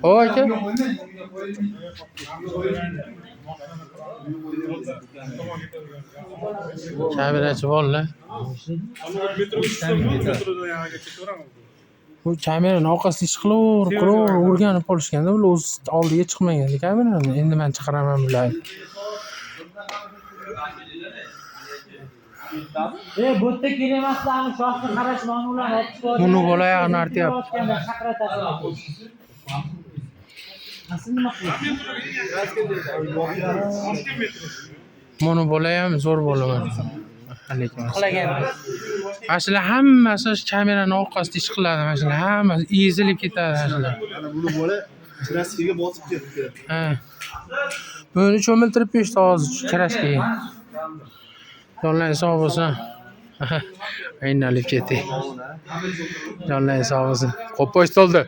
O aka. Kamerachi bolalar. Bu kamerani orqasida ish qilaverib, qilaverib o'rganib qolishganda ular o'zi oldiga chiqmagan kamerani. Endi men chiqaraman bularni. E, bu yerda kerak emaslarmi? Shoxni qarash mana ularni olib chiqib Buni bola oyog'ini artyapti. Chaqiratasiz. Asli nima qilasiz? Buni bola ham zo'r bola mana. Alaykum assalom. Uxlagan. Mana shular hammasi shu kamerani orqasida ish qiladi. Mana shular hammasi ezilib ketadi mana shular. Mana buni bola kraskaga botib ketdi. Ha. Buni cho'miltirib qo'yishdi hozir kraskaga. Jonlaring sog' bo'lsin. Aynalib ketdik. Jonlaring sog' bo'lsin. Qo'ppoch to'ldi.